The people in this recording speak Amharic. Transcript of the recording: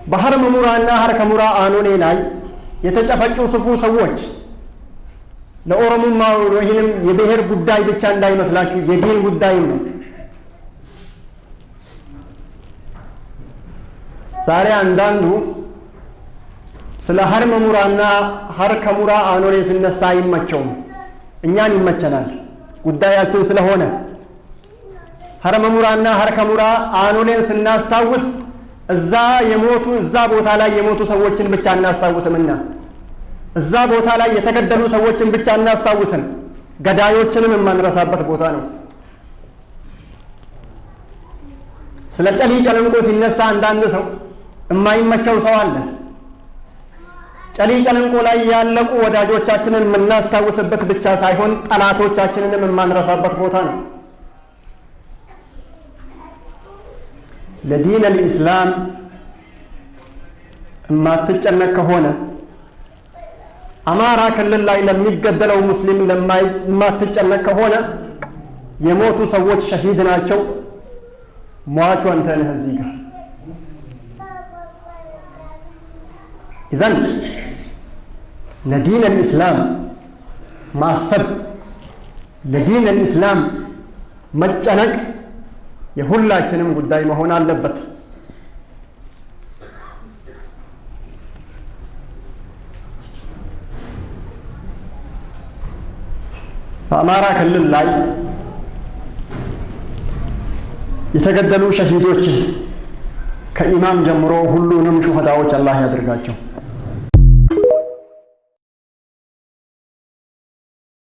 በሀርመ ሙራና ሀርከ ሙራ አኖሌ ላይ የተጨፈጨፉ ሰዎች ለኦሮሞማ ወይንም የብሔር ጉዳይ ብቻ እንዳይመስላችሁ የዲን ጉዳይም ነው። ዛሬ አንዳንዱ ስለ ሀርመ ሙራና ሀርከ ሙራ አኖሌ ሲነሳ አይመቸውም። እኛን ይመቸናል ጉዳያችን ስለሆነ። ሀርመ ሙራና ሀርከ ሙራ አኖሌን ስናስታውስ እዛ የሞቱ እዛ ቦታ ላይ የሞቱ ሰዎችን ብቻ እናስታውስምና እዛ ቦታ ላይ የተገደሉ ሰዎችን ብቻ እናስታውስም፣ ገዳዮችንም የማንረሳበት ቦታ ነው። ስለ ጨሊ ጨለንቆ ሲነሳ አንዳንድ ሰው የማይመቸው ሰው አለ። ጨሊ ጨለንቆ ላይ ያለቁ ወዳጆቻችንን የምናስታውስበት ብቻ ሳይሆን ጠላቶቻችንንም የማንረሳበት ቦታ ነው። ለዲን አልኢስላም የማትጨነቅ ከሆነ፣ አማራ ክልል ላይ ለሚገደለው ሙስሊም የማትጨነቅ ከሆነ የሞቱ ሰዎች ሸሂድ ናቸው። ሟቹ አንተ ነህ እዚህ ጋር። ኢዘን ለዲን አልኢስላም ማሰብ፣ ለዲን አልኢስላም መጨነቅ የሁላችንም ጉዳይ መሆን አለበት። በአማራ ክልል ላይ የተገደሉ ሸሂዶችን ከኢማም ጀምሮ ሁሉንም ሹሃዳዎች አላህ ያድርጋቸው።